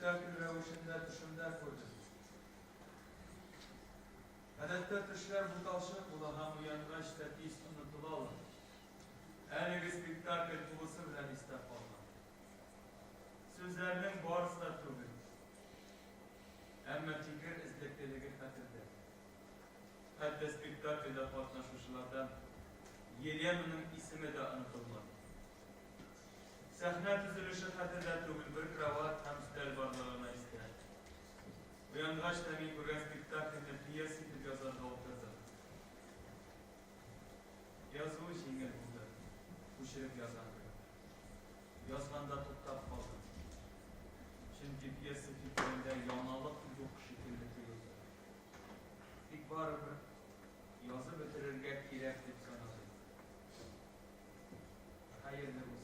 спектакль рәвешендә төшемдә күрдем. Гадәттә төшләр буталчык була һәм уянгач та тиз онытылалар. Әлеге спектакль тулысы белән истә калган. Сүзләрнең барысы да түгел. Әмма фикер эзлеклелеге хәтердә. Хәтта спектакльдә катнашучылардан Еленаның исеме дә онытылмады. Сәхнә төзелеше хәтердә түгел, бер кровать һәм өстәл барлыгы гына истә. Уянгач та мин күргән спектакльне пьеса итеп язарга утырдым. Язуы җиңел булды, күчереп язган кебек. Язганда туктап калдым. Чөнки пьеса фикерендә яңалык юк шикелле тоелды. Тик барыбер язып бетерергә кирәк дип санадым. Хәерле булсын.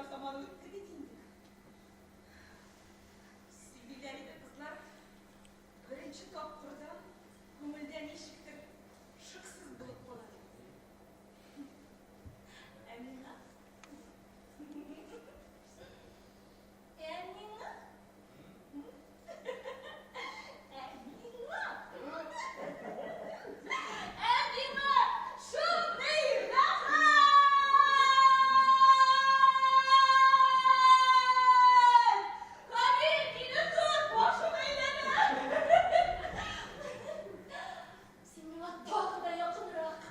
Гашыйклар заманы үтте бит инде. Сөйлиләр иде кызлар, беренче тапкырдан күңелдә ничектер шыксыз булып кала дип. Ә миңа? Ә миңа? Ә миңа? Ә миңа шундый рәхәт! Камил, мине тот, башым әйләнә! Син миңа тагы да якынрак.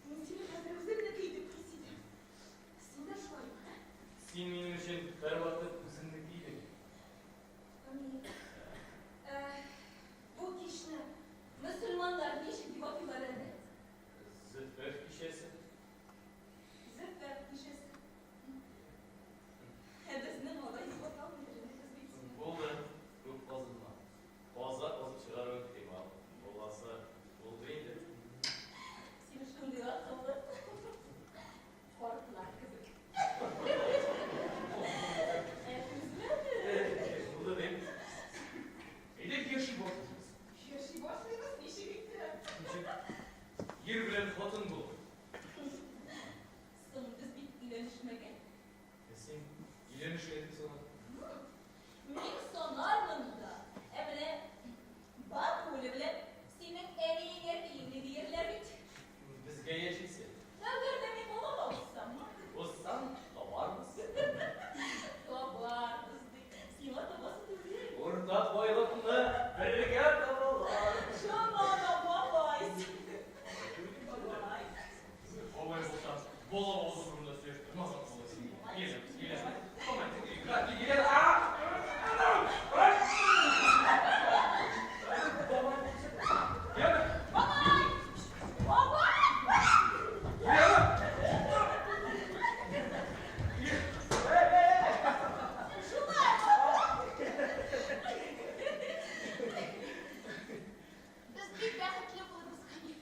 Мин сине хәзер үземнеке итеп хис итәм. Син дә шулаймы, ә? Син минем өчен һәрвакыт үземнеке идең. Камил, ә, бу кичне мөселманнар ничек дип атыйлар әле? Зөфәр кичәсе. Зөфәр кичәсе. Ә безнең алай дип аталмыйдыр инде, без бит сине. Булды, күп казынма. Каза казып чыгаруы ихтимал. Буласы булды инде. Син шундый акыллы. Картлар кебек. Ә түзмәде. Булды дим. Әйдә яши башлыйбыз. Яши башлыйбыз ничек итеп? Ничек? Ир белән хатын булып. Соң без бит өйләнешмәгән. Ә син өйләнешкән дип сана. Мин санармын да. Ә менә бабуля белән синең әниең әтиең ни диярләр бит? Безгә яшисе. Әгәр дә мин бала табсаммы? Узсаң, табарбыз. Табарбыз ди. Сиңа табасы түгел. Уртак байлыкны бергә табалар. Шуңа да бабай. Бабай. Бабай булса, бала авызы турында сөйләшеп тормасак була син. Елена, Елена. Бабай, Елена, а! Елена! Бабай! Бабай! Елена! Шулай! Без бик бәхетле булырбыз, Камил.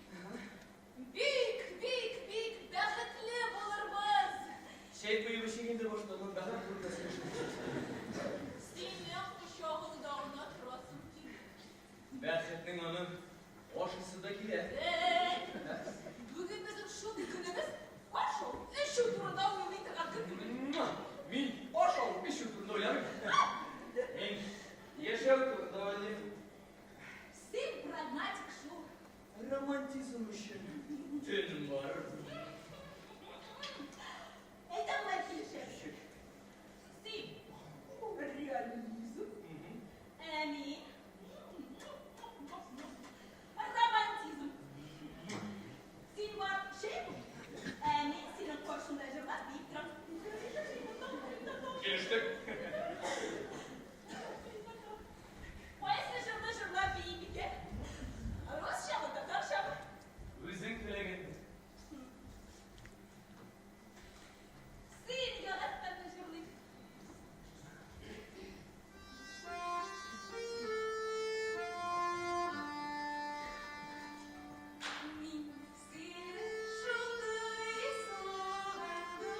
Бик, бик, бик бәхетле булырбыз. Чәй куеп эчик инде башта, аннан бәхет турында сөйләшербез. Синең кочагыңда гына торасым килә. Бәхетнең аның ашыйсы да килә. Әй, бүген безнең шундый көнебез, ашау, эчү турында уйлый торган көн түгел. Мин ашау, эчү турында уйламыйм. Мин яшәү турында уйлыйм. Син прагматик шул. Романтизм өчен төн бар. Әйдә болай килешәбез. Син реализм, ә мин романтизм. Син бар чәй куй, ә мин синең каршыңда җырлап биеп торам. Килештек. Кайсы җырны җырлап биим икән? Русчамы, татарчамы? Үзең теләгән. Син яратканны җырлыйм. Мин сине шундый сагындым.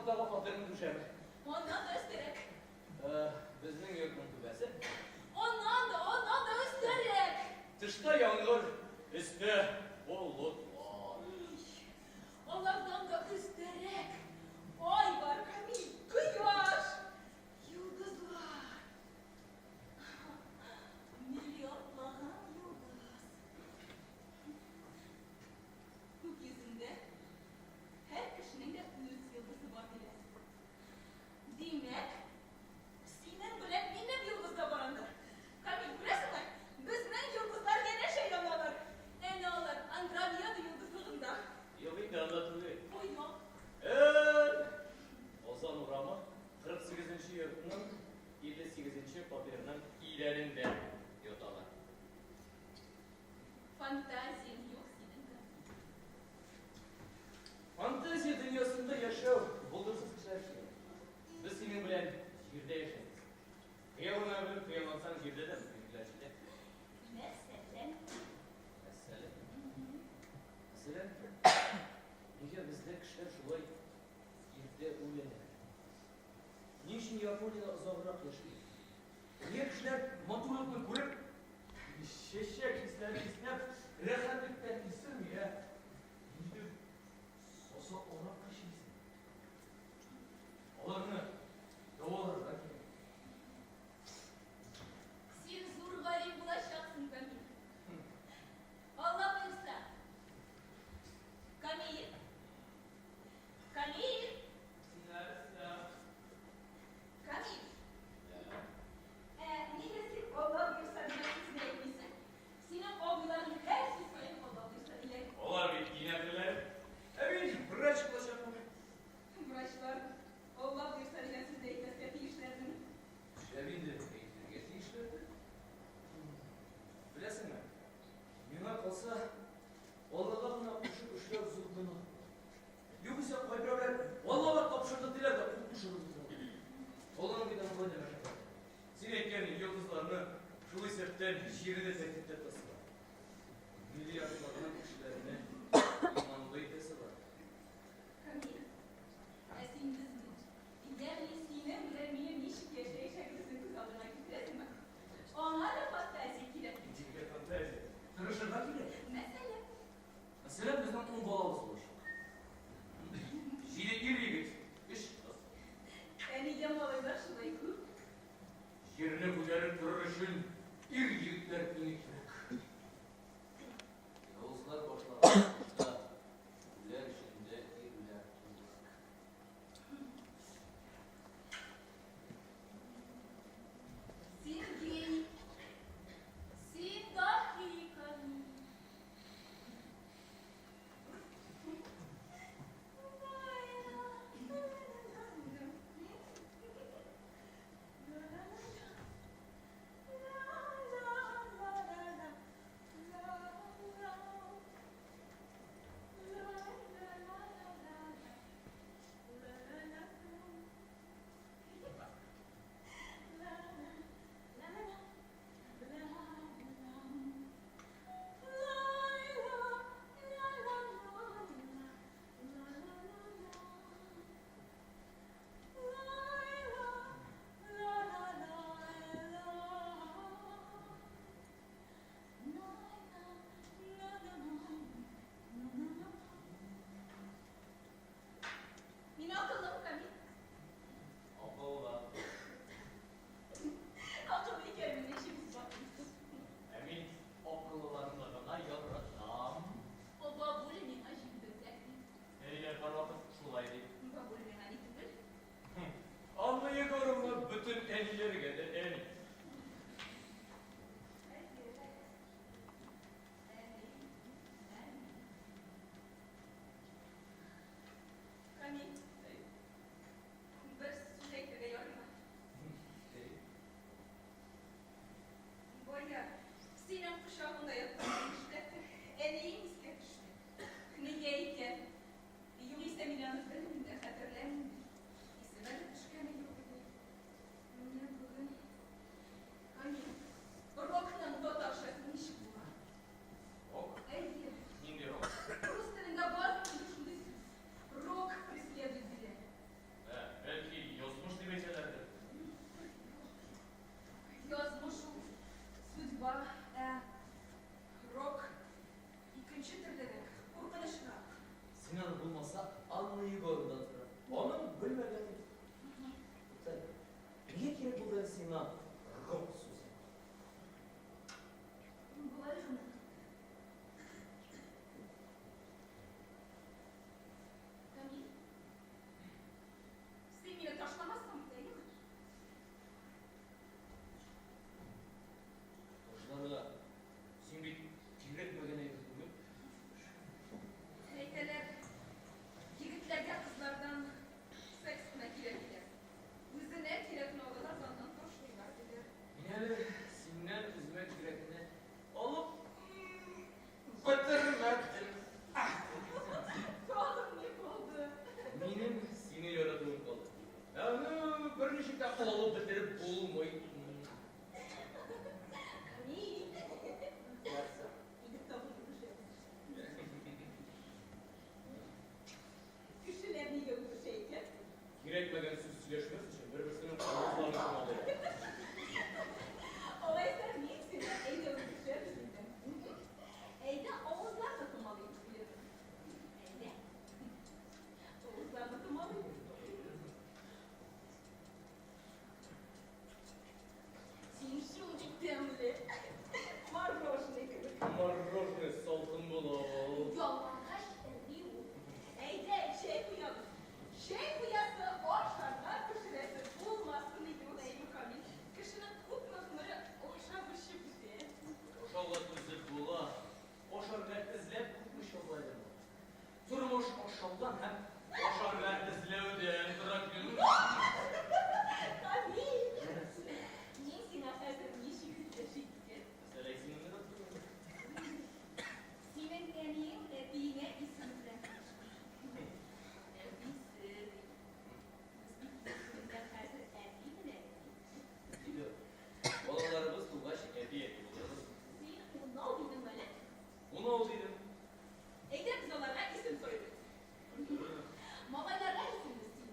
каттагы фатирның түшәме. Аннан да өстәрәк. Безнең йортның түбәсе. Аннан да, аннан да өстәрәк. Тышта яңгыр, өстә болытлар. Алардан да өстәрәк. Ай бар, Камил, кояш, йолдызлар. Миллиардлаган йолдыз. Күк йөзендә һәр кешенең дә үз йолдызы бар диләр. Димәк, синең белән минем йолдыз да бар анда. Камил, күрәсеңме? Безнең йолдызлар янәшә яналар. Әнә алар Андромеда йолдызлыгында. Юк инде, анда түгел. Кайда? Казан урамы, 48 нче йортның 58 нче фатирының идәнендә яталар. Фантазияң юк синең, Камил. Фантазия дөньясында яшәү булдыксыз кешеләр өчен. Без синең белән җирдә яшәйбез. Хыялыңа белеп хыяллансаң, җирдә дә мөмкинлекләр җитә. Мәсәлән? Мәсәлән? Мәсәлән, нигә бездә кешеләр шулай иртә үләләр? Ни өчен Япониядә озаграк яшиләр? Нигә кешеләр матурлыкны күреп, чәчәк исләрен иснәп, рәхәтлектән исерми, ә? Ниндидер сасы аракы эчәсең. Аларны дәваларга кирәк. Син зур галим булачаксың, Камил. Алла боерса. Камил. Камил. Нәрсә? Камил. Ә нигә син Алла боерса дигән сүзне әйтмисең? Синең абыйларың һәр сүз саен Алла боерса диләр. Алар Анна Егоровнадан сора. Аның белмәгәне юк. Туктале, нигә кирәк булды әле сиңа рок сүзе? Болай гына. Камил, син мине ташламассың бит, әйеме? Ташларга. Син бит кирәкмәгән әйбер түгел. Әйтәләр, егетләргә кызлардан секс кына кирәк диләр. Үзенә кирәкне алалар да аннан ташлыйлар, диләр. Мин әле синнән үземә кирәкне алып бетермәдем. Тагын ни булды? Минем сине яратуым калды. Ә аны берничек тә алып бетереп булмый. Камил. Нәрсә? Әйдә тагын үбешәбез. Кешеләр нигә үбешә икән? Кирәкмәгән сүз сөйләшмәс өчен бер-берсенең авызларын томалыйлар. Алайса мин сиңа әйдә үбешәбез дидем. Әйдә авызларны томалыйбыз дидем. Әйдә. Авызларны томалыйбыз. Син шундый тәмле. Мороженое кебек. Мороженое салкын була ул. Ялангач эри ул. Әйдә, чәй куябыз. Чәй куясы, ашарга пешерәсе булмасын иде ул, әйме, Камил. Кешенең күпме гомере ашап эчеп үтә. Ашауга түзеп була. Ашарга эзләп күпме чабалар. Тормыш ашаудан һәм ашарга эзләүдән тора. Камил! Мин сиңа хәзер ничек эшләшик икән? Мәсәлән, син уйнап. Синең әниең әтиеңә исем белән кушкан. Әбисе ди. Без бит исемендә хәзер әби белән әти. Диде. Балаларыбыз тугач, әби әти булырбыз. Син унау дидеңме әле? Унау дидем. Әйдә без аларга исем сайлыйбыз. Малайларга исемне син.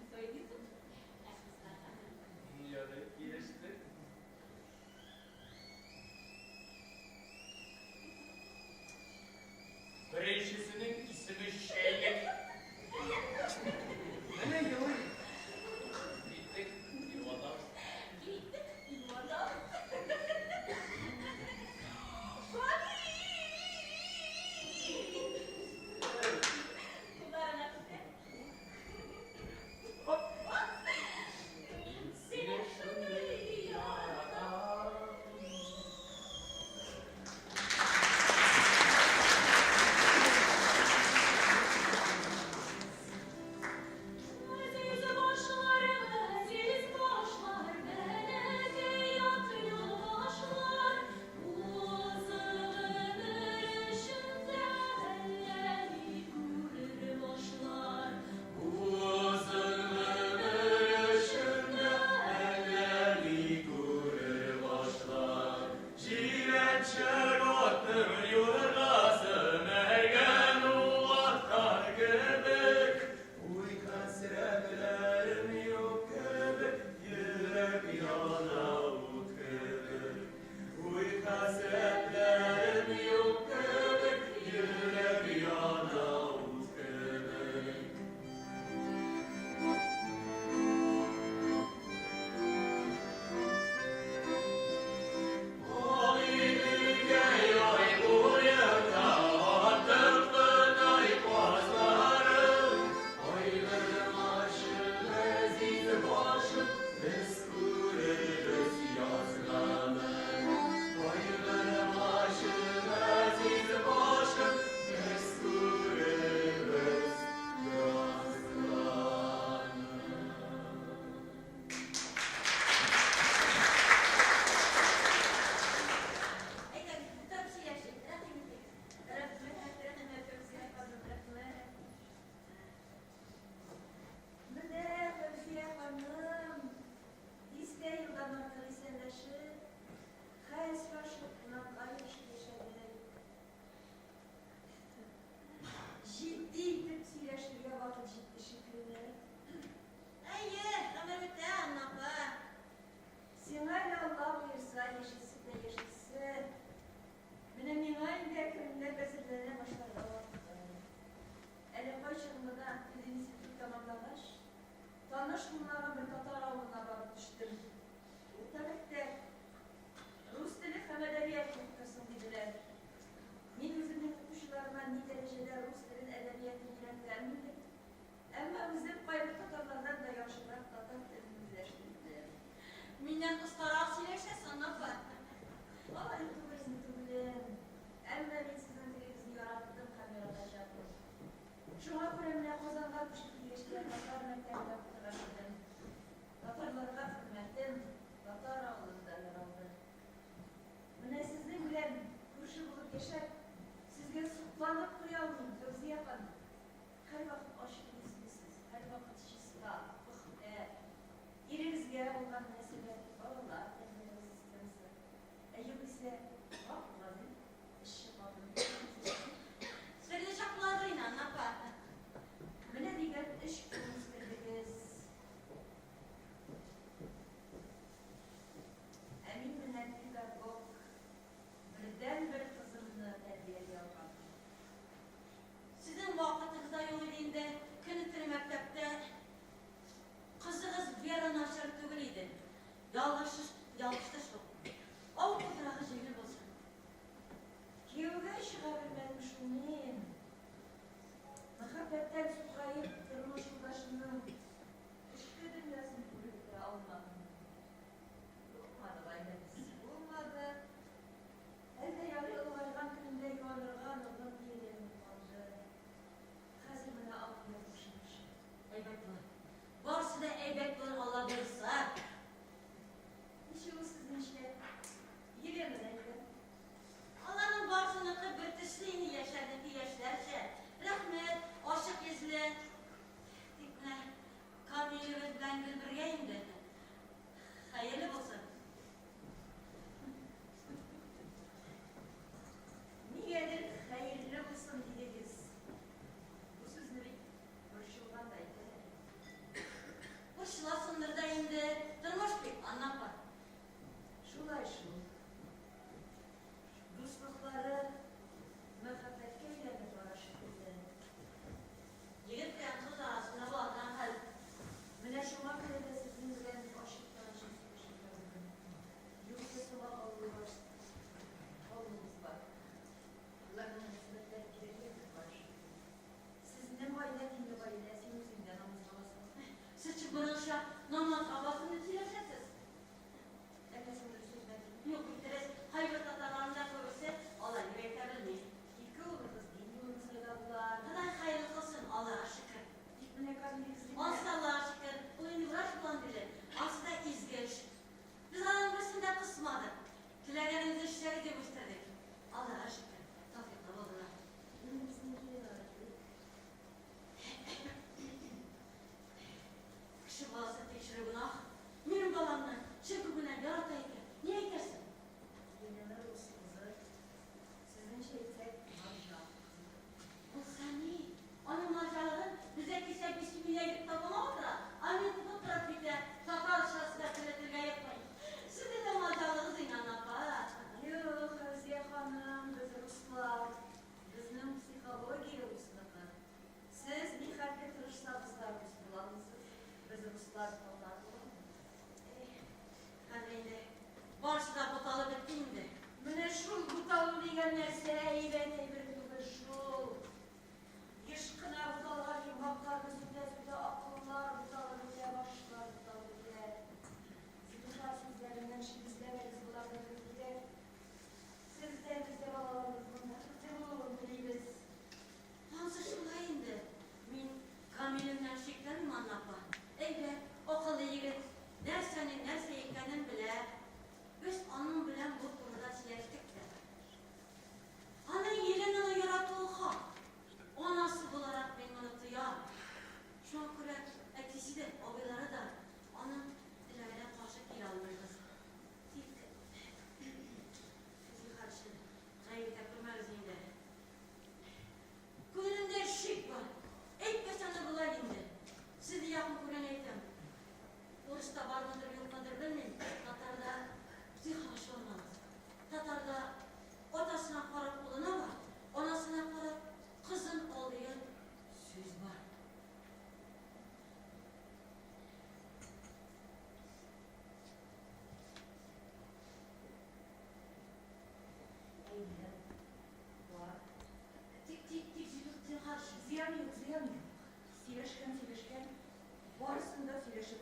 яхшырак татар телен үзләштерде. Миннән остарак сөйләшәсең, апа. Алай түгел түгелен. Әмма мин сезнең телегезне яраттым һәм яратачакмын. Шуңа күрә менә Казанга күчеп килгәч тә татар мәктәбендә укытырга кердем. Татарларга хөрмәтем татар авылында яралды. Менә сезнең белән күрше булып яшәп, сезгә сокланып туя алмыйм, Фәүзия ханым. Һәрвакыт ачык йөзлесез, һәрвакыт чиста, пөхтә. Ирегезгә булган мөнәсәбәт, балалар тәрбияләү системасы. Ә югыйсә, гап-гади эшче хатын. Серле чаклары инде, Анна апа. Менә дигән өч ул үстердегез. Ә мин менә педагог. Бердәнбер кызымны тәрбияли алмадым. Сезнең вакытыгыз да юк иде инде, көне-төне мәктәптә. Кызыгыз Вера начар түгел иде. Ялгыш, ялгышты шул. Авыр туфрагы җиңел булсын. Кияүгә чыга белмәдем шул мин. Мәхәббәттән сукыраеп, тормыш юлдашымның эчке дөньясын күреп бетерә алмадым. Булмады гаиләбез, булмады. Әлдә ярый олыгайган көнемдә юанырга ныгым ирем калды. Хәзер менә аның язмышы ничек? Әйбәт булыр. Барысы да әйбәт булыр, Алла боерса. Ничек ул сезнеңчә? Елена әйдә. Аларның барысыныкы бер төсле инде, яшьләрнеке яшьләрчә. Рәхмәт, ачык йөзле. Тик менә Камилебез белән гел бергә инде. Хәерле булсын. Нигәдер хәерле булсын дидегез. Бу сүзне бит борчылганда әйтәләр. Борчыласыңдыр да инде, тормыш бит, Анна апа. Шулай шул. Дуслыклары мәхәббәткә әйләнеп бара шикелле. Егет белән кыз арасында була торган хәл. Менә шуңа күрә дә сезнең белән ачыктан-ачык сөйләшергә булдым. Югыйсә соңга калуыбыз калуыбыз бар. Боларның мөнәсәбәтләре кирәкле бар шикелле. Сезнең гаилә динле гаилә, син үзең дә намаз кыласың. Сез чүпрәкчә намаз абасын дип сөйләшәсез. Әллә соң дөрес әйтмәдемме? Юк, бик дөрес. Кайбер татарларның да күбесе алай дип әйтә белми. Ике улыгыз дин юлын сайладылар. Ходай хәерле кылсын, Аллага шөкер. Тик менә Камилегез генә. Ансы да Аллага шөкер, ул инде врач булам диде. Ансы да изге эш. Без аның берсен дә кысмадык. Теләгәнебезне эшләдек дип үстердек. Аллага шөкер, тәүфыйклы булдылар. Менә безнең Еленага килик. Кеше баласын тикшерү гөнаһ. Минем баламны чын күңелдән ярата икән, ни әйтәсең? Елена рус кызы. Сезнеңчә әйтсәк, марҗа кызы. Булса ни? Аның марҗалыгын безгә килсә бисмилла әйтеп табына утыра, амин тотып тора бит тә, татарчасы да теле телгә йокмый. Сезнең дә марҗалыгыз инде, Анна апа. Юк, Фәүзия ханым, без руслар. Безнең психология русныкы. Сез нихәтле тырышсагыз да рус була алмыйсыз. Без руслар татар була алмыйбыз. Эх, хәзер инде барысы да буталып бетте инде. Менә шул буталу дигән нәрсә әйбәт әйбер түгел шул. Еш кына буталган йомгакларны сүтә-сүтә акыллар буталып бетә, башлар буталып бетә. Зинһар, сүзләремнән шик эзләмәгез, боларны белделәр. Сез дә, без дә балаларыбызның бәхетле булуын телибез. Ансы шулай инде. Мин Камилемнән шикләнмим, Анна апа. Әйбәт, акыллы егет, нәрсәнең нәрсә икәнен белә. Без аның белән бу турыда сөйләштек тә. Аның Еленаны яратуы хак. Анасы буларак мин моны тоям. Шуңа күрә әтисе дә, абыйлары да аның теләгенә каршы килә алмыйбыз. Тик, зинһар өчен, гаеп итә күрмәгез инде. Күңелемдә шик бар. Әйтмәсәм дә була инде. Сезне якын күргән әйтәм. Урыста бармыдыр, юкмыдыр белмим. Татарда зинһар ачуланмагыз. Татарда атасына карап улына бар, анасына карап кызын ал дигән сүз бар. Әйе, бар. Тик, тик, тик, зинһар өчен. Зыян юк, зыян юк. Сөйләшкән, сөйләшкән. Барысын да сөйләшеп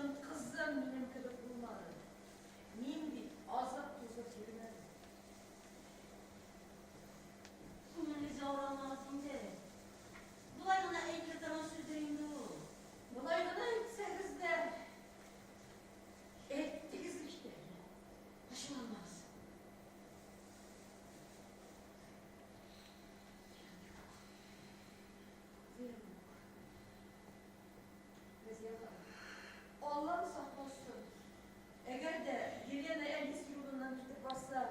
өчен кызым минем кебек булмады. Мин бит азып-тузып йөрмәдем. Күңелегез авыралмагыз инде. Болай гына әйтелә торган сүздер инде ул. Болай гына әйтсәгез дә, әйттегез бит әле. Ачуланмагыз. Зыян юк. Разия ханым, Аллам сакласын. Әгәр дә Елена әнисе юлыннан китеп барса,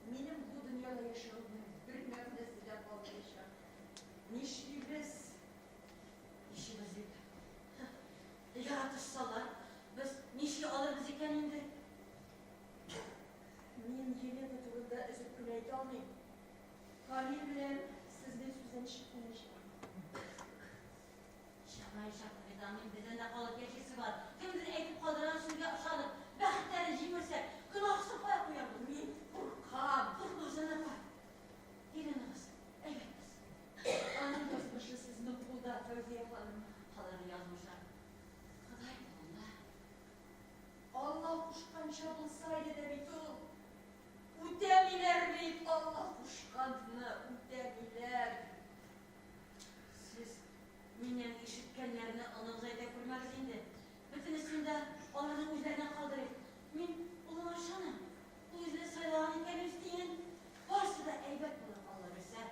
минем бу дөньяда яшәвемнең бер мәгънәсе дә калмаячак. Нишлибез? Нишлибез дип. Яратышсалар, без нишли алырбыз икән инде? Мин Елена турында өзеп кенә әйтә алмыйм. Камил белән сезнең сүздән чыкмаячак. Чыкмаячак бит аның бездән дә калып яшисе бар. Кемдер әйтеп калдырган сүзгә ышанып, бәхетләрен җимерсәк, гөнаһысын кая куярбыз? Мин куркам. Куркмагыз, апа. Еленагыз, әйбәт кыз. Аның язмышы сезнең кулда, Фәүзия ханым. Аларның язмышы Ходай кулында. Алла кушканча булса иде дә бит ул. Үтәмиләр бит Алла кушканны, үтәмиләр. Сез миннән ишеткәннәрне оныгыз әйтә күрмәгез инде. Бөтенесен дә аларның үзләренә калдырыйк. Мин улыма ышанам. Ул үзенә сайлаган икән үз тиңен. Барысы да әйбәт булыр, Алла бирсә.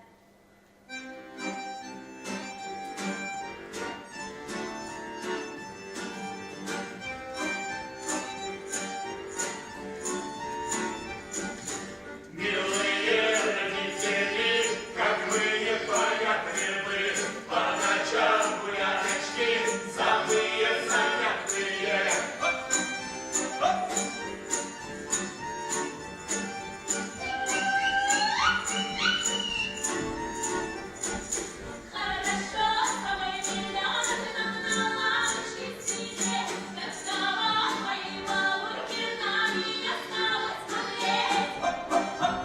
Милые родители, как вы непонятливы, по ночам гуляночки самые занятные. Оп, оп. Хорошо с тобой, миллионы нам на лавочке сидеть, как сова твоей бабульки на меня снова смотреть.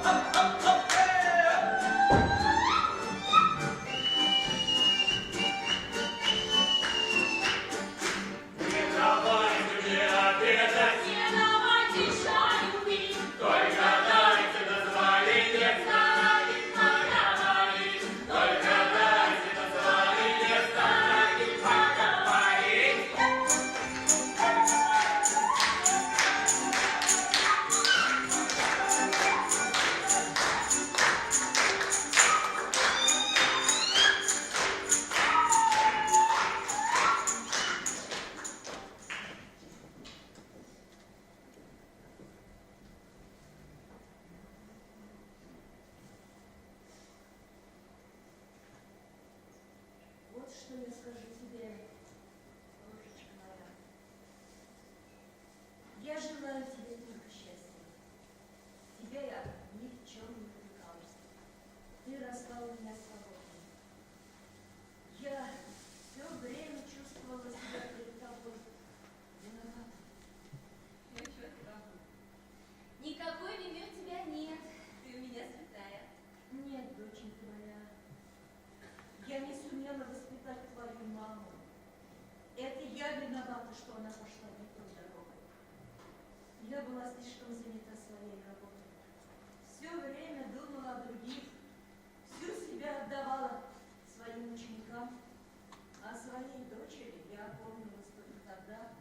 Не давайте мне обедать, Не давайте чаю пить, только дайте дозволение с дорогим поговорить. только дайте дозволение с дорогим поговорить. Вот что я скажу тебе, крошечка моя. Я желаю тебе только счастья. Тебя я ни в чем не упрекала. Ты росла у меня свободной. Я все время чувствовала себя перед тобой виноватой. Ну чё ты, бабуль? Никакой вины у тебя нет. Ты у меня святая. Нет, доченька моя, я не сумела воспитать твою маму. Это я виновата, что она пошла не той дорогой. Я была слишком занята своей работой. Все время думала о других, всю себя отдавала своим ученикам. А своей дочери я опомнилась только тогда,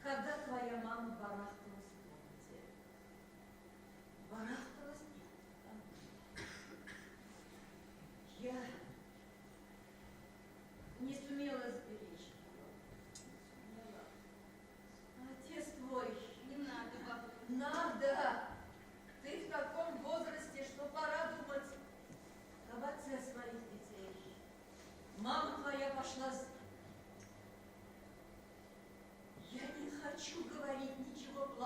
когда твоя мама барахталась в комнате. Барахталась и я не сумела сберечь ее. Не сумела. Отец твой. Не надо, бабуль. Надо! Ты в таком возрасте, что пора думать об отце своих детей. Мама твоя пошла с... Я не хочу говорить ничего плохого.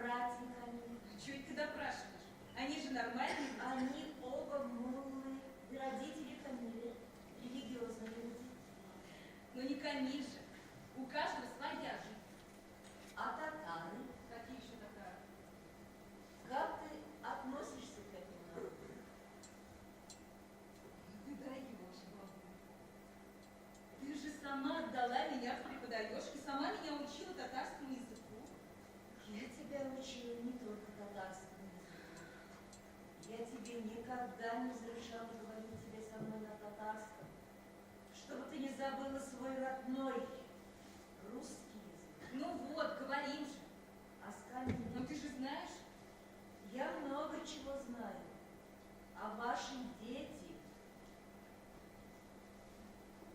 братья Камиля? Чего это ты допрашиваешь? Они же нормальные. Они оба муллы, и родители Камиля, религиозные люди. Но не Камиль же. У каждого своя жизнь. А татары? Какие еще татары? Как ты относишься к этому народу? Ты даешь, бабуля. Ты же сама отдала меня в преподаешки, сама меня учила татарскому языку. Я тебя учила не только татарскому языку. Я тебе никогда не разрешала говорить тебе со мной на татарском, чтобы ты не забыла свой родной русский язык. Ну вот, говорим же. А с Камилем? Ну ты же знаешь. Я много чего знаю. А ваши дети...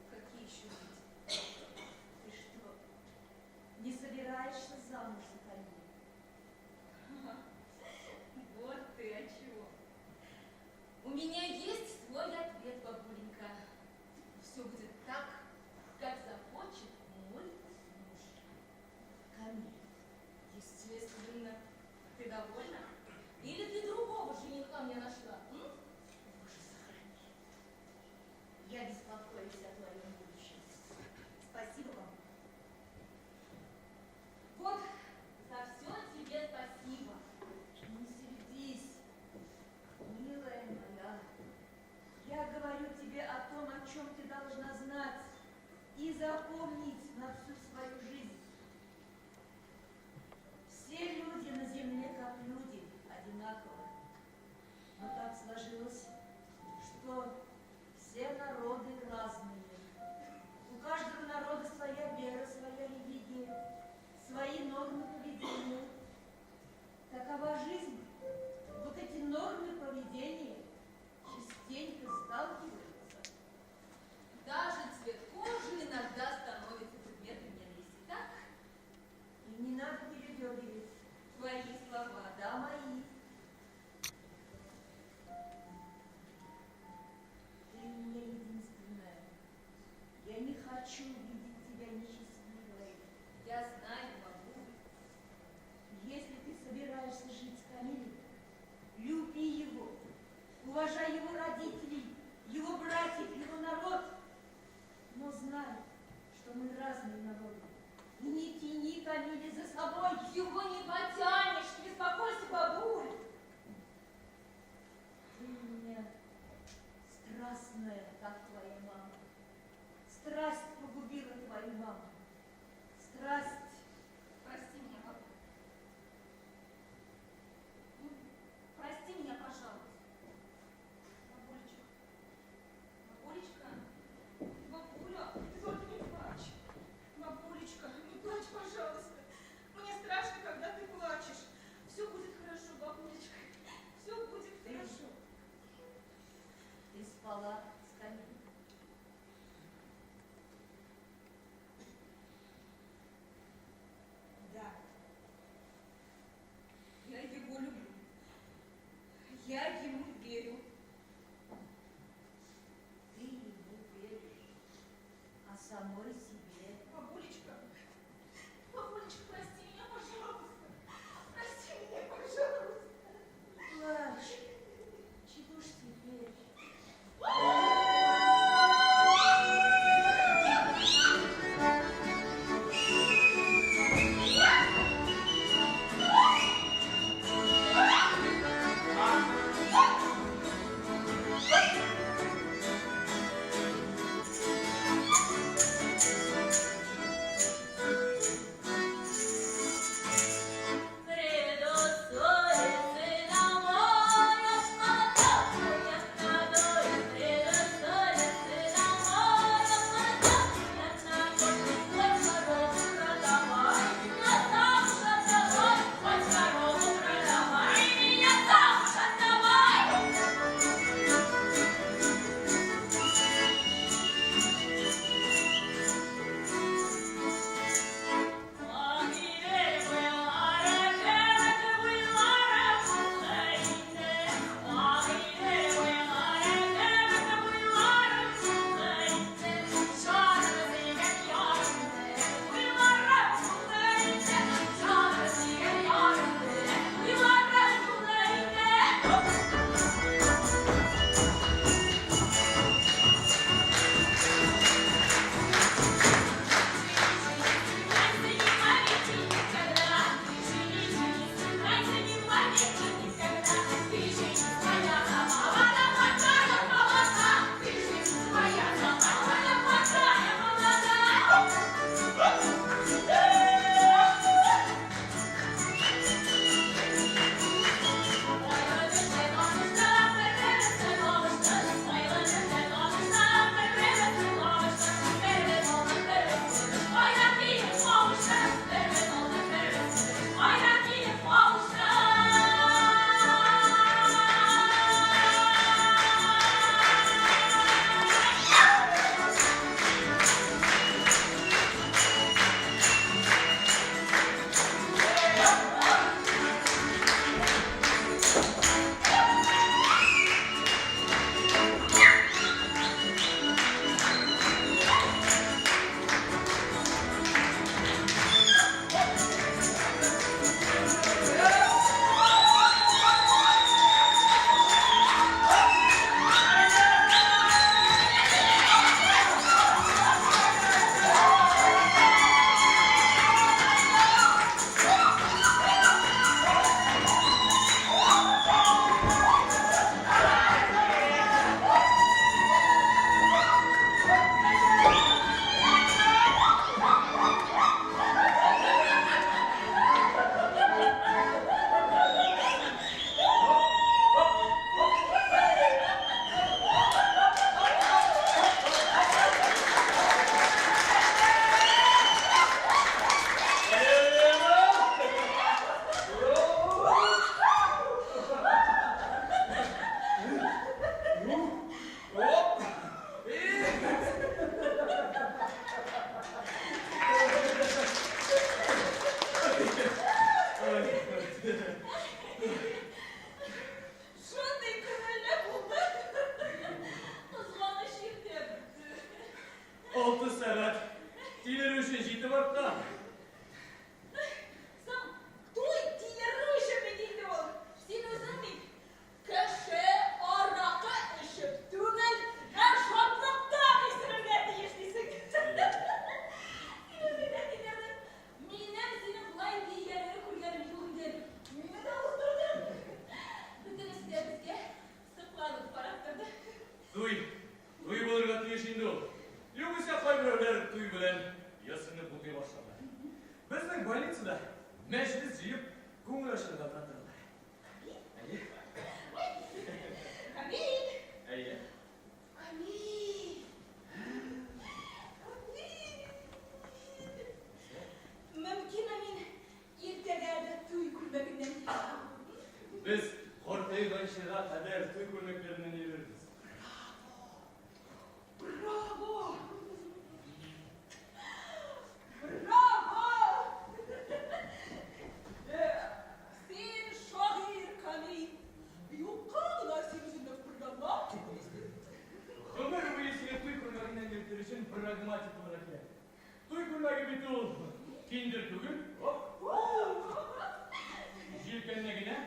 Какие еще дети? Ты что, не собираешься замуж за Камиля? Вот ты о чем. У меня есть свой ответ, бабуленька. Все будет так, как захочет мой муж. Камиль. Естественно. Ты довольна? Или ты другого жениха мне нашла? М? Боже, сохрани. Я беспокоюсь о твоем будущем. Спасибо вам. Вот за все тебе спасибо. Не сердись, милая моя. Я говорю тебе о том, о чем ты должна знать и запомнить на всю свою жизнь. Все люди на земле, как люди, одинаковы. Но так сложилось, что все народы разные. У каждого народа своя вера, своя религия, свои нормы поведения. Такова жизнь. Вот эти нормы поведения частенько сталкиваются. Даже цвет кожи иногда становится предметом ненависти, так? И не надо передергивать. Твои слова. Да, мои. Ты у меня единственная. Я не хочу видеть тебя несчастливой. Я знаю, бабуля. Если ты собираешься жить с Камилем, люби его, уважай его родителей, его братьев, его народ. Но знай, что мы разные народы. И не тяни Камиля за собой. Его не потянешь, не беспокойся, бабуль. Ты у меня страстная, как твоя мама. Страсть погубила твою маму. Страсть. Прости меня, бабуль. Ну, прости меня, пожалуйста. Бабулечка. Бабулечка. Бабуля, ты только не плачь. Бабулечка, не плачь, пожалуйста. Мне страшно, когда ты плачешь. Все будет хорошо. Без картайганчыга кадәр туй күлмәкләреннән йөрербез. Браво! Браво! Син шагыйрь, Камил. Юкка гына син үзеңне прагматик дисең. Гомер буе сине туй күлмәгеннән йөртер өчен прагматик булырга кирәк. Туй күлмәге бит ул киндер түгел. Оп! Җилкәнне генә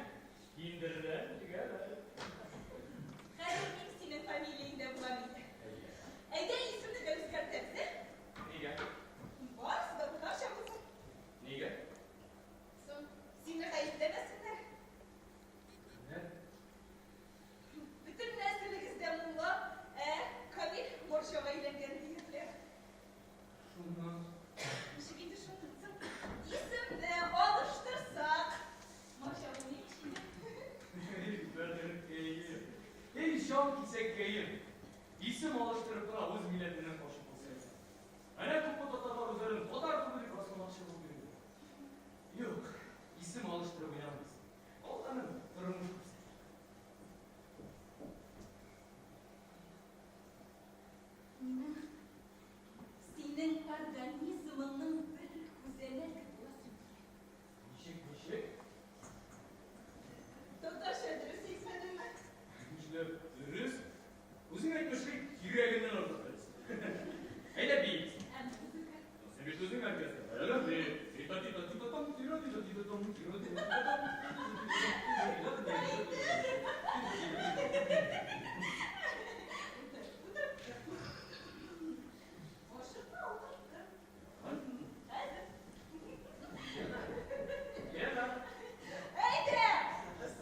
киндердән тегәләр. Хәзер мин синең фамилияңдә булам инде. Әйдә исемне дә үзгәртәбез, ә? Нигә? Барысы да татарча булсын. Нигә? Соң, сине гаепләмәсеннәр. Кемнәр? Бөтен нәселегездә мулла, ә Камил морҗага әйләнгән диярләр. Шуннан. Ничек инде шуннан соң? Исемне алыштырсак, морҗа булмый ич инде. Эй, бәгырькәем. Эй, җан кисәккәем. Исем алыштырып кына үз милләтеннән качып булса икән. Әнә күпме татарлар үзләрен татар түгел дип расламакчы булып йөриләр. Юк, исем алыштырып уйнамыйсың. Алганын тормыш күрсәтә. Минем синең организмыңның бер күзәнәге буласым килә. Ничек, ничек? Татарча дөрес әйтмәдемме? Нишләп дөрес? Үзең әйтмешли, кирәгеннән артык дөрес. Әйдә биибез. Ә музыка? Син бит үзең оркестр. Әле би. Тита тита тита там, тира тита тита там, тира тита тита там. Утыр, утыр. Ашыкма, утыр. Хәзер. Лена. Әйдә,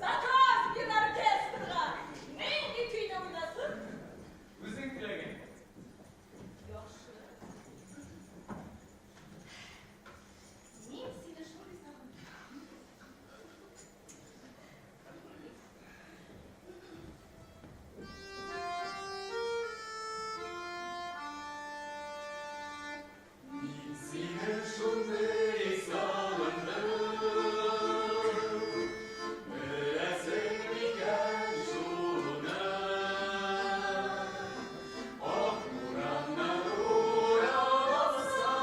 заказ бир оркестрга. Нинди көйне уйнасын? Үзең теләгән. Яхшы. Мин сине шундый сагындым. Мин сине шундый сагындым, беләсең микән шуны? Ак бураннар уралса,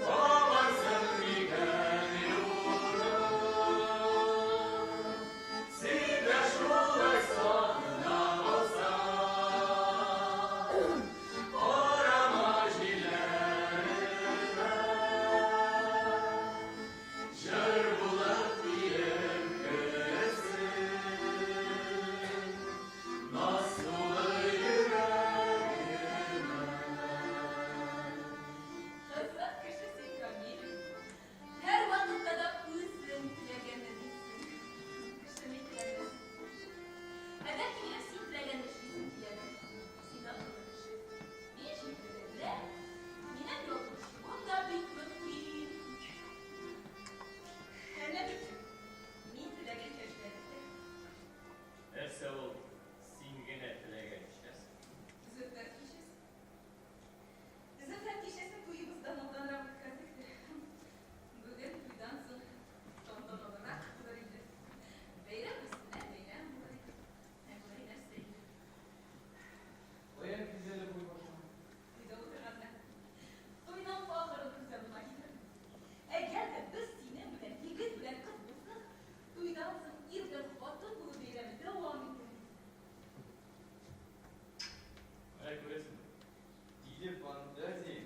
табарсың микән юлны? Син дә шулай сагына алсаң, карама җилләренә. Җыр булып килеп керсен, наз тулы йөрәгемә. Кызык кеше син, Камил. Һәрвакытта да үзең теләгәнне дисең. Кеше ни теләмәс. Ә бәлки минем син теләгәнне эшлисем киләдер. Син акыллы кеше. Мин җирлегемдә, минем ялгышуым да бик мөмкин. Әнә бит, мин теләгәнчә эшләдек тә. Нәрсә ул син генә теләгән эшләрсең? Зөфәр кичәсе. Зөфәр кичәсен туебыздан алданрак үткәрдек тә. Бүген туйдан соң тантаналырак булыр инде. Бәйрәм өстенә бәйрәм булыр инде. Ә болай нәрсә инде? Каян килде әле бу башыңа? Өйдә утырганда. Туйның ахырын күз алдыма китердем. Әгәр дә без синең белән егет белән кыз булсак, туйдан соң ир белән хатын булу бәйрәме дәвам итәр. Менә күрәсең, тиле фантазия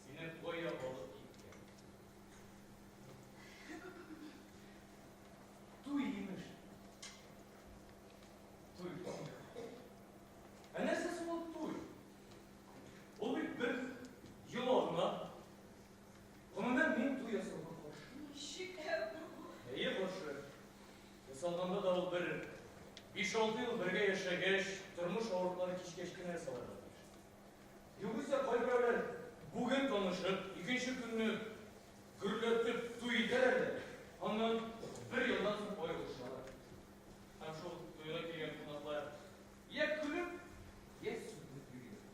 сине кая алып киткән. Туй имеш. Туй. Ә нәрсә соң ул туй? Ул бит бер йола гына. Гомумән, мин туй ясауга каршы. Ничек ә бу? Әйе, каршы. Ясалганда да ул бер 5-6 ел бергә яшәгәч, тормыш авырлыклары кичкәч кенә ясалырга тиеш. Югыйсә кайберәүләр бүген танышып, икенче көнне гөрләтеп туй итәләр дә, аннан бер елдан соң аерылышалар. Һәм шул туйга килгән кунаклар я көлеп, я сүгенеп йөриләр.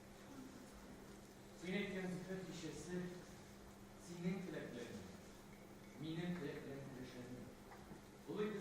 Син әйткән зөфәр кичәсе синең теләк белән, минем теләк белән көрәшәме. Ул бит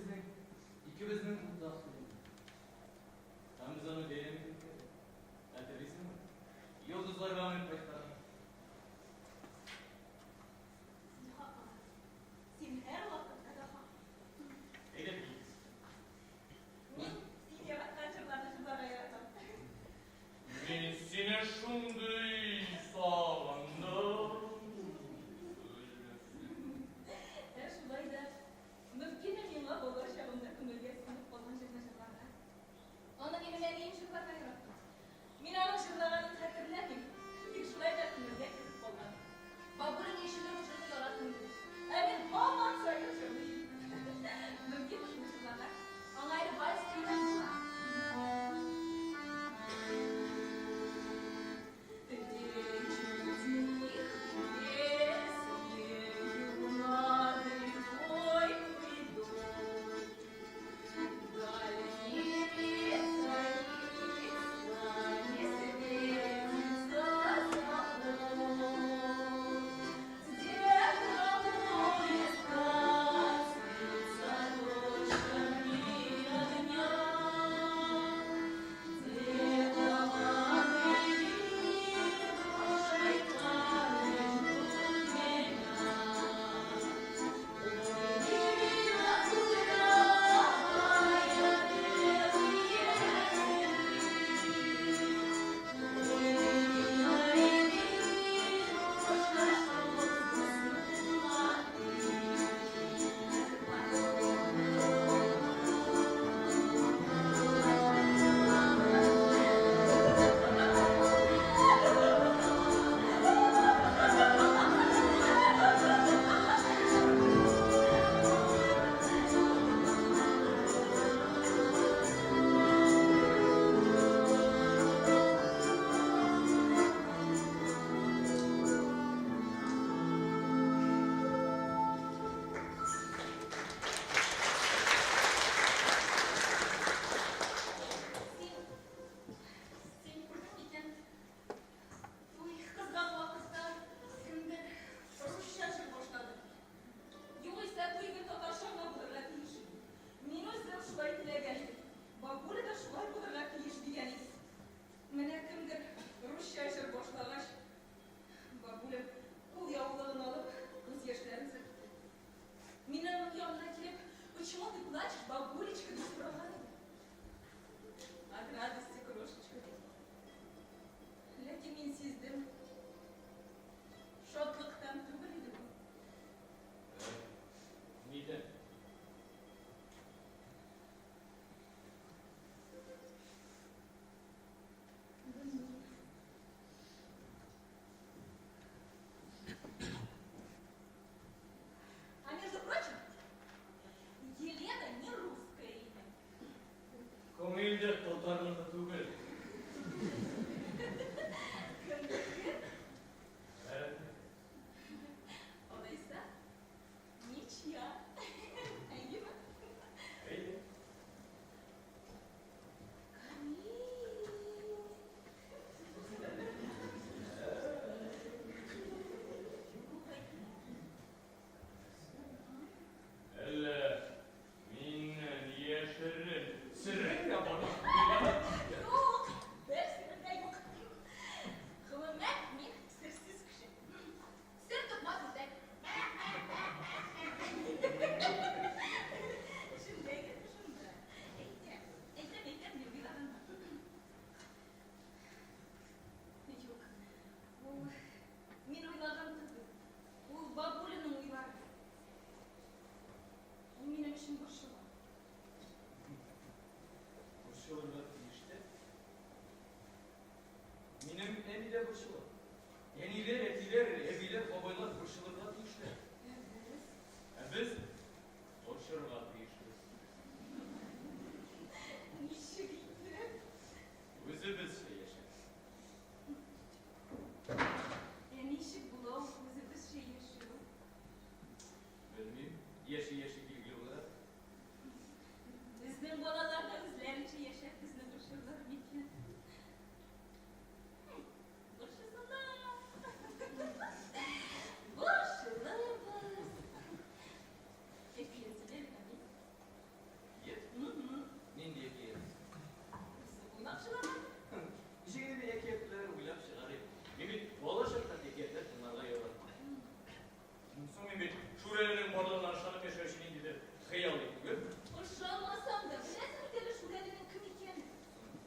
дә татарныкы түгел. Кемнеке? Гарәпнеке. Алайса, ничья. Әйеме? Әйе. Камил. Бу хикмәт. Әллә миннән яшерен серең дә бар? Юк, бер серем дә юк. Гомумән, мин серсез кеше. Сер тотмас үзәк. Шунда икән, шунда. Әйтәм, әйтәм, әйтәм, дип уйлаганмын. Юк, ул мин уйлаган түгел. Ул бабулиның уйлары. Ул минем өчен борчыла. Борчылырга тиеш тә. Минем әни дә борчыла. Әниләр, әтиләр, әбиләр, бабайлар борчылырга тиешләр. Ә без? Ә без борчырга тиешбез. Ничек итеп? Үзебезчә яшәп. Ә ничек була ул үзебезчә яшәү? Белмим, яши-яши билгеле була. Безнең балалар да үзләренчә яшәп безне борчырлар микән? Борчысыннар. Борчылырбыз. Әкият сөйлә, Камил. Әкият? Мгм. Нинди әкият? Үзең уйлап чыгарган. Ничек инде әкиятләр уйлап чыгарыйм? Мин бит бала чактан әкиятләр тыңларга яраттым. Соң мин бит Шүрәленең барлыгына ышанып яшәүче ниндидер хыялый түгел. Ышанмасам да, беләсең бит әле Шүрәленең кем икәнен.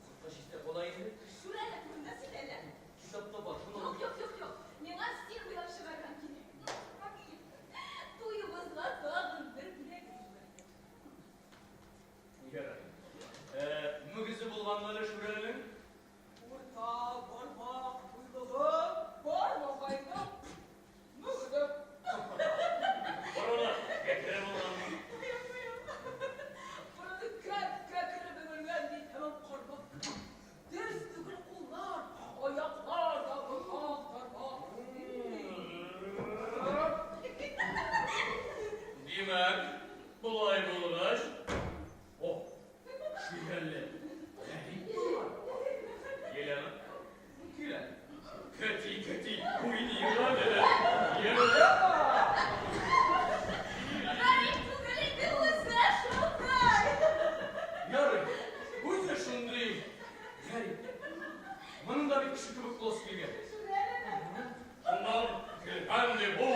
Кортка читтә кала инде. Шүрәле турында сөйлә әле. Китапта бар, шуны Юк, юк, юк, юк. Миңа син уйлап чыгарган кирәк. Камил, туебызга тагын бер бүләк булыр. Ярар. Мөгезе булганмы әле Шүрәленең? Урта бармак буйлыгы бар бабайның мөгезе. Борыны кәкре булганмы? Борыны кәп-кәкре бөгелгән ди, тәмам кармак кебек. Төз түгел куллар, аяклар да ботак тармак. Димәк, болай булгач, о, Шүрәле гарип булган. Елена, кил әле. Көти, көти, уйныйк әле. Елена! Гарип түгел инде, үзе шундай. Ярый, үзе шундый гарип. Моның да бит кеше кебек буласы килгән. Шүрәлеме? Шуннан килгән ди бу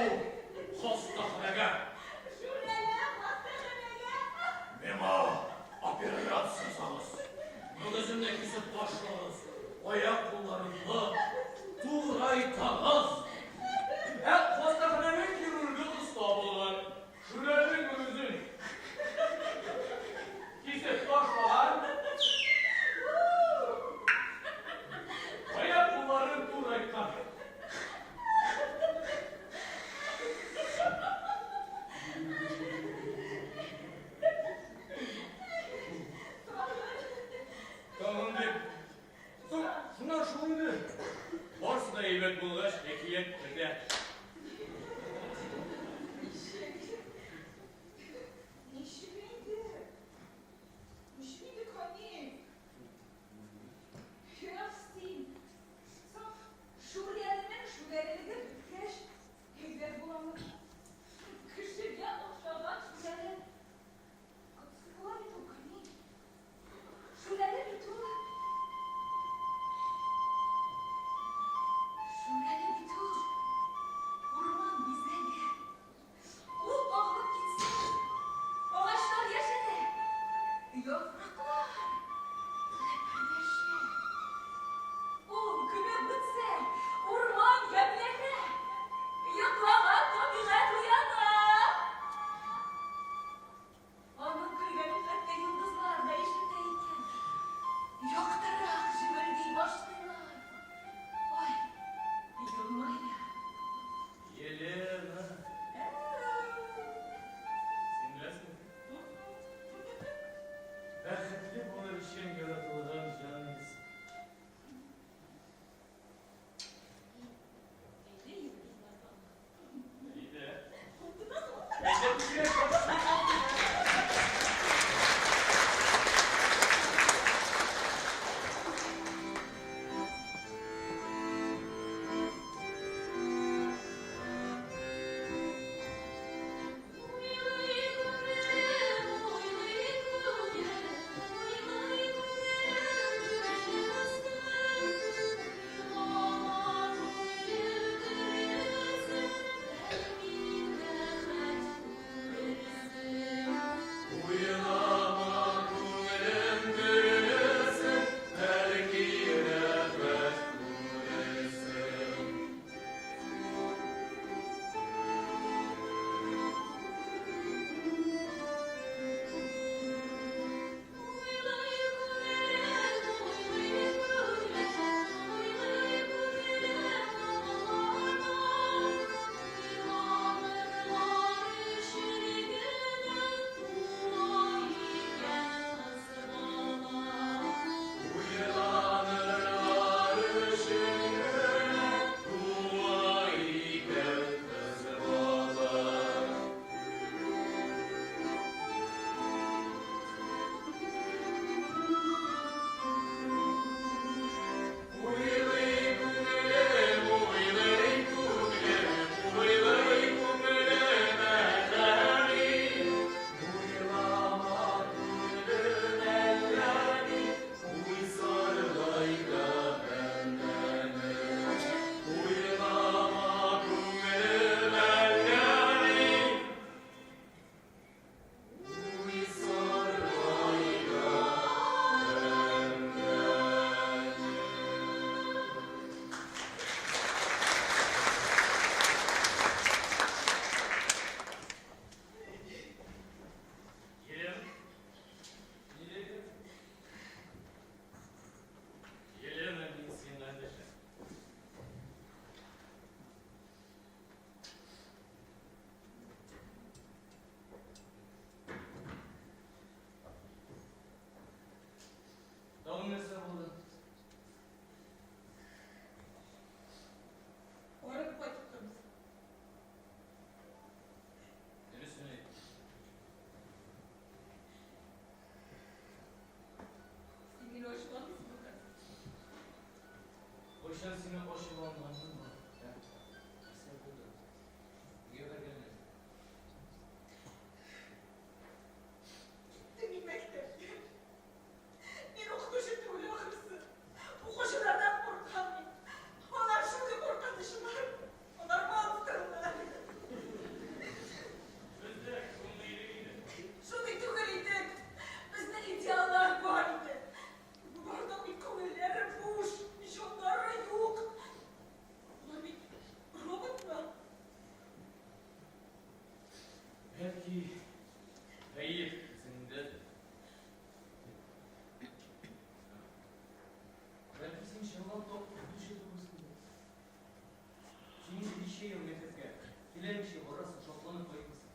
хастаханәгә. Шүрәле хастаханәгә. Миңа операция ясагыз. Мөгеземне кисеп ташлагыз. Аяк-кулларымны турайтагыз. Ә хастаханәнең хирургы оста булган. Шүрәленең мөгезен кисеп ташлаган. Аяк-кулларын турайткан. Тагын дип. Соң, шуннан шул инде. Барысы да әйбәт булгач, әкият бетә. Ничек? Ничек инде? Ничек инде, Камил? Эх, син. Соң, Шүрәленең шүрәлелеге беткәч, әйбәт буламы? Кешегә охшаган Шүрәле. Котсыз була бит ул, Камил. Шүрәле бит ул. Шүрәле бит ул. Урман бизәге. Ул кагылып китсә, агачлар яшәрә, яфраклар ләпелдәшә. Ул көлеп үтсә, урман ямьләнә, йоклаган табигать уяна. Аның көлгәнен хәтта йолдызлар да ишетә икән. Яктырак җемелди башлыйлар. Ай, елмая. Елена, син беләсеңме? Бәхетле булыр өчен яратылган Кайчан сине ачуланганым бар, ә? Нәрсә булды? Нигә бәргәннәр? Киттем мин мәктәпкә. Мин укытучы түгел ахрысы. Укучылардан куркам мин. Алар шундый куркынычлар. Алар монстрлар. Без дә шундый идек инде. Шундый түгел идек. Безнең идеаллар бар иде. Боларның бит күңелләре буш, җаннары юк. Алар бит роботлар. Бәлки, гаеп үзеңдәдер. Бәлки, син чынлап та укытучы түгелсеңдер. Син инде ничә ел мәктәпкә теләмичә барасың, шатланып кайтмыйсың.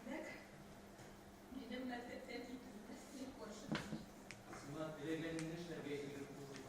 Димәк, минем мәктәптән китүемә син каршы. Сиңа теләгәнеңне эшләргә ирек булды.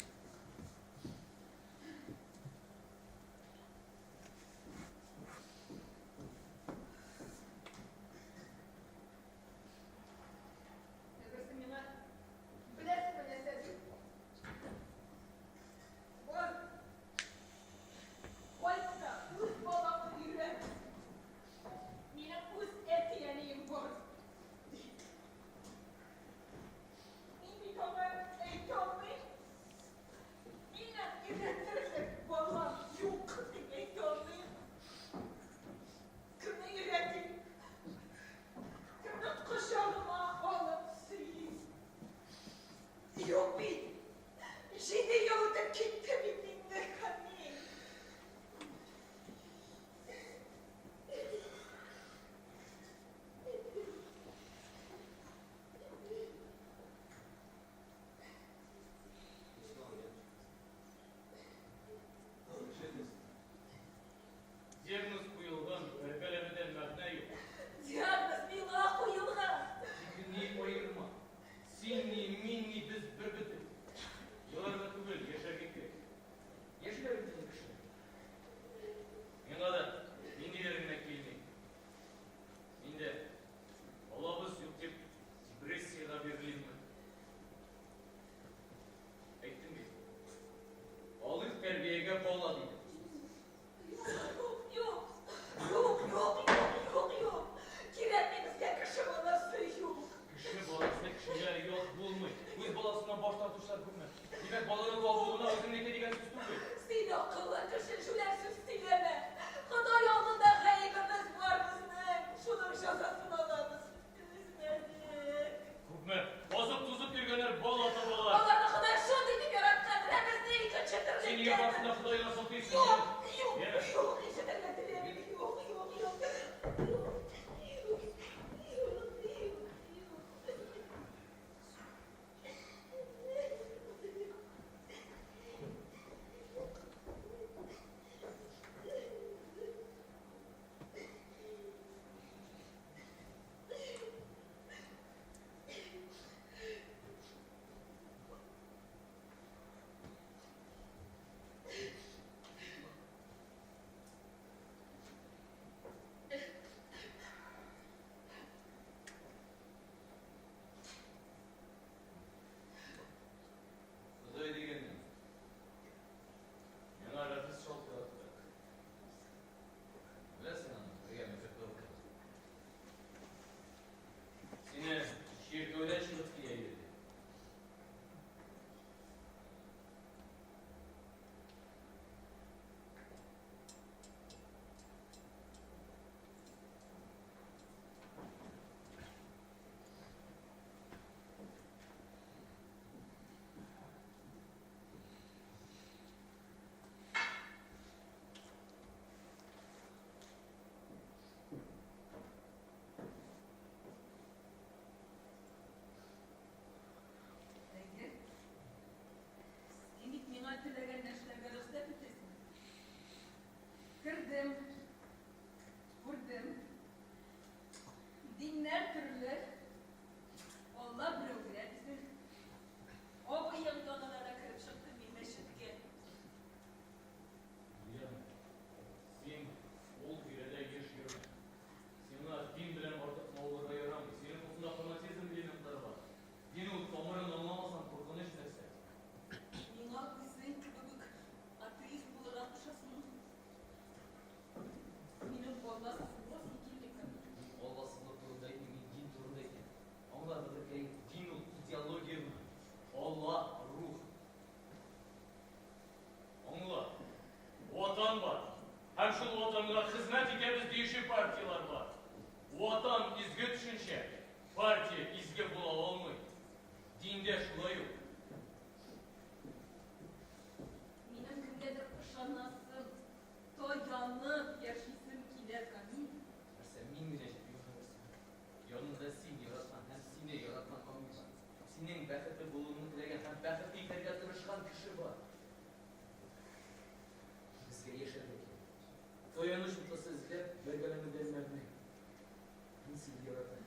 сине яратам.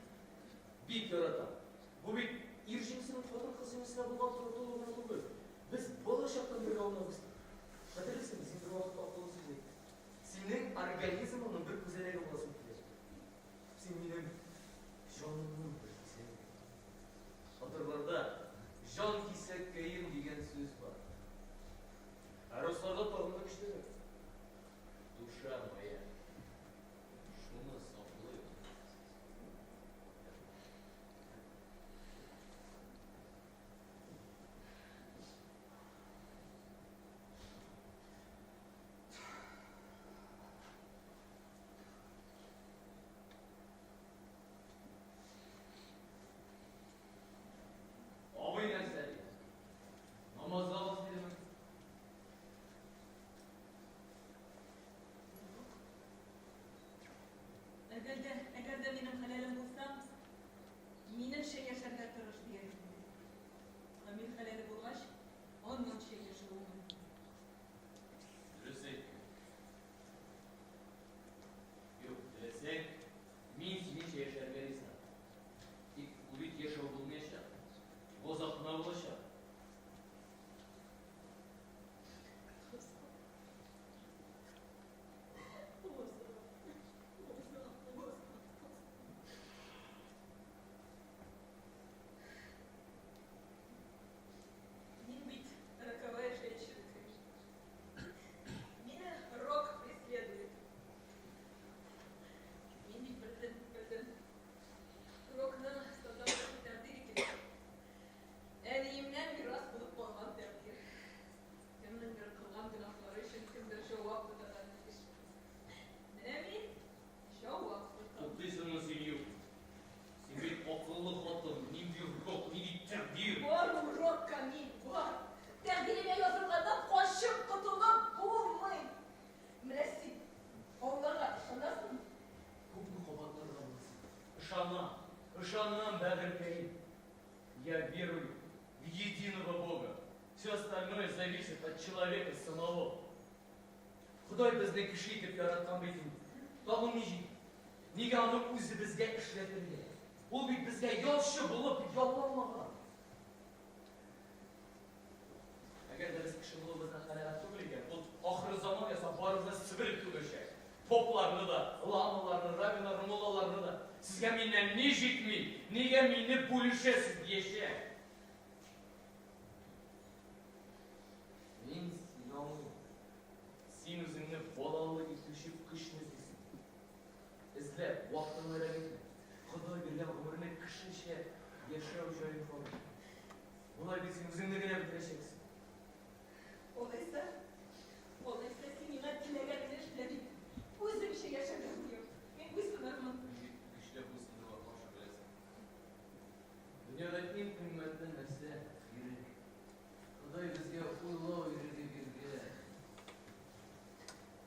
Бик яратам. Бу бит ир җенесенең хатын-кыз җенесенә булган тартылуы гына түгел. Без бала чактан бергә уйнап үстек. Хәтерлисеңме, син бервакыт акыллы сүз әйттең. Синең организмыңның бер күзәнәге буласым килә. Син минем җанымның бер кисәге. Татарларда җан кисәккәем дигән сүз бар. Ә русларда тагын да көчлерәк. Душа моя. Шуны саклыйк. Абый нәрсә ди? Намазга бас дидеме? Әгәр дә, әгәр дә минем хәләлем булса, минемчә яшәргә тырыш дияр идем. Камил хәләле булгач, аннанча яшәве мөмкин. Дөрес әйттең. Юк, теләсәң, мин синеңчә яшәргә риза. Тик бу бит яшәү булмаячак. Газап кына булачак. Мин бит роковая женщина, конечно. Мине рок преследует. Мин бит белдем, белдем. Рокны саталык тәкъдир икән. Әниемнән мирас булып калган тәкъдир. Кемнеңдер кылган гөнаһлары өчен кемдер җавап тотарга тиеш. Менә мин җавап тотам. Туктыйсыңмы син, юк? Син бит акыллы хатын, нинди рок, нинди тәкъдир? Бар ул рок, Камил, бар. Тәкъдиреңә язылганнан качып котылып булмый. Менә син Аллага ышанасыңмы? Күпме кабатларга була сиңа? Ышанам, ышанам, бәгырькәем. Я верую в единого Бога. Все остальное зависит от человека самого. Ходай безне кеше итеп яраткан бит инде. Тагын ни җитми? Нигә аны үзебезгә эшләтергә? Ул бит безгә ялчы булып ялланмаган. Әгәр дә без кеше булуыбыздан канәгать түгел икән, ул ахырзаман ясап барыбызны себереп түгәчәк. Попларны да, ламаларны, раввиннарны, муллаларны да. Сезгә миннән ни җитми? Нигә мине бүлешәсез диячәк. Мин сине аңлыйм. Син үзеңне балалы итүче көчне эзлисең. Эзләп, вакытыңны әрәм итмә. Ходай биргән гомерне кешечә яшәү җаен кара. Болай бит син үзеңне генә бетерәчәксең. Алайса, алайса син миңа теләгәнеңне эшлә дип, үземчә яшәргә боер. Мин буйсынырмын. Мин бит көчләп буйсындыруга каршы, беләсең. Дөньяда иң кыйммәтле нәрсә, ирек. Ходай безгә уйлау иреге биргән.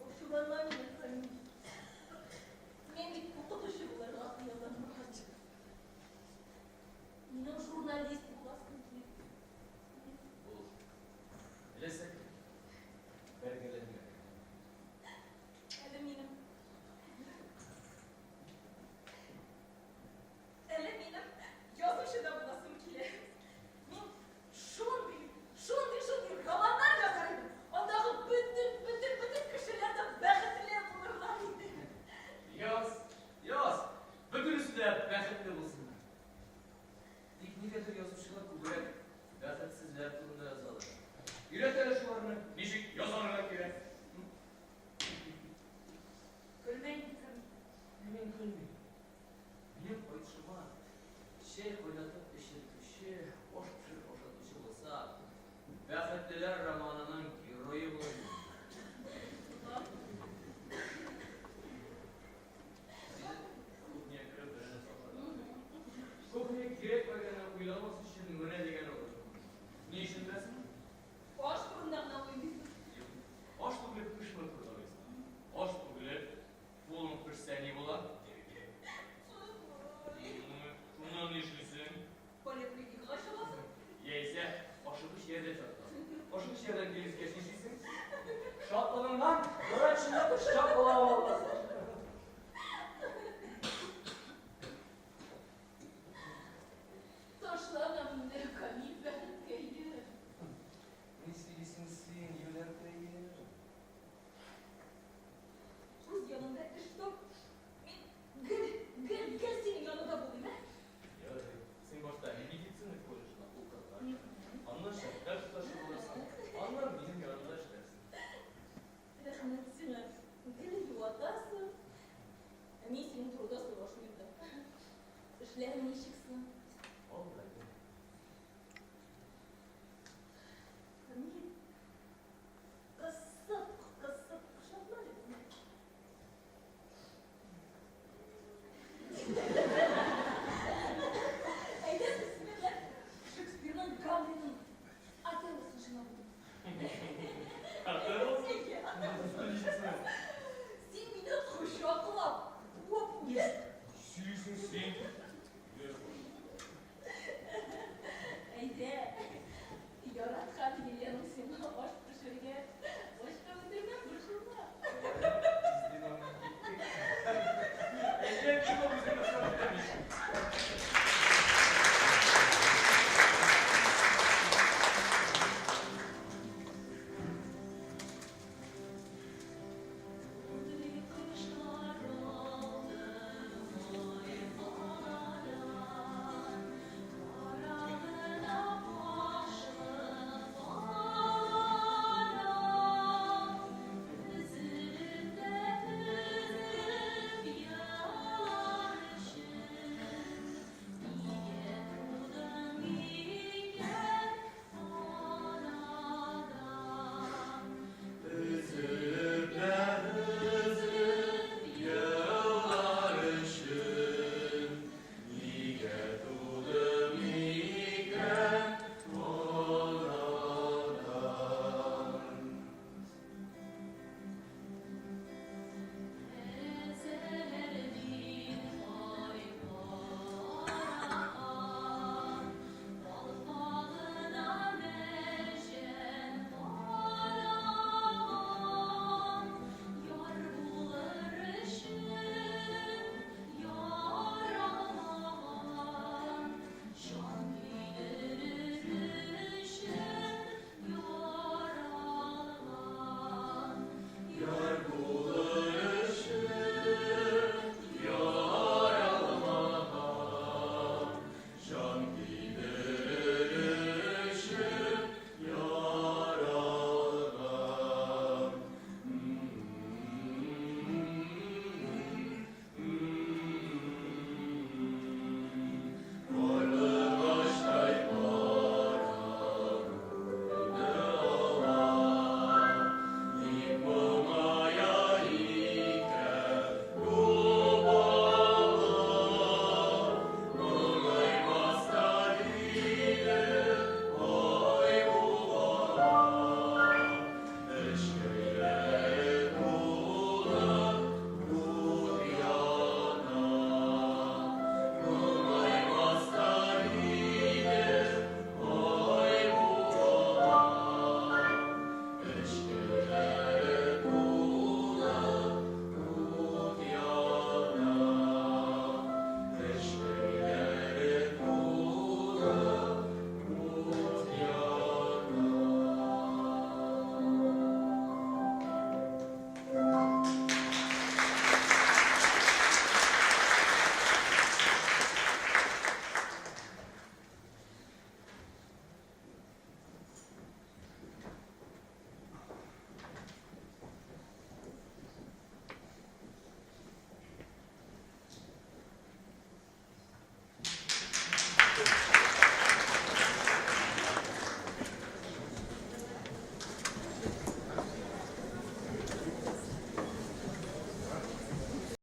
Ачуланма мине, Камил. Мин бит укытучы булырга хыялланмаганчы. Минем журналист буласым килә. Бул. Теләсә кем. Бәргәләнмә. Әле минем Әле минем язучы да буласым килә. Мин шундый, шундый, шундый романнар язар идем. Андагы бөтен, бөтен, бөтен кешеләр дә бәхетле булырлар иде. Яз, яз. Бөтенесе дә бәхетле булсыннар. Тик нигәдер язучылар күбрәк бәхетсезләр турында язалар. Өйрәт әле шуларны, ничек язарга кирәк. Көлмә инде, Камил. Мин көлмим. Минем кайтышыма чәй кайнатып эчертүче, аш пешереп ашатучы булса, Бәхетлеләр романының герое булыр идем. Сине кухняга кереп берәр нәрсә ашарга кирәк. Кухня кирәкмәгәнне уйламас өчен менә дигән урын. Ни өчен беләсеңме? Аш турында гына уйлыйсың. Юк. Аш түгелеп пешмәү турында уйлыйсың. Аш түгелеп, кулың пешсә ни була? Шуннан нишлисең? Поликлиникага чыгасың. Яисә ашыгыч ярдәм чакыртасың. Ашыгыч ярдәм килеп җиткәч нишлисең? Шатлыгыңнан врачны кочаклап аласың. Эшләрең ничек соң?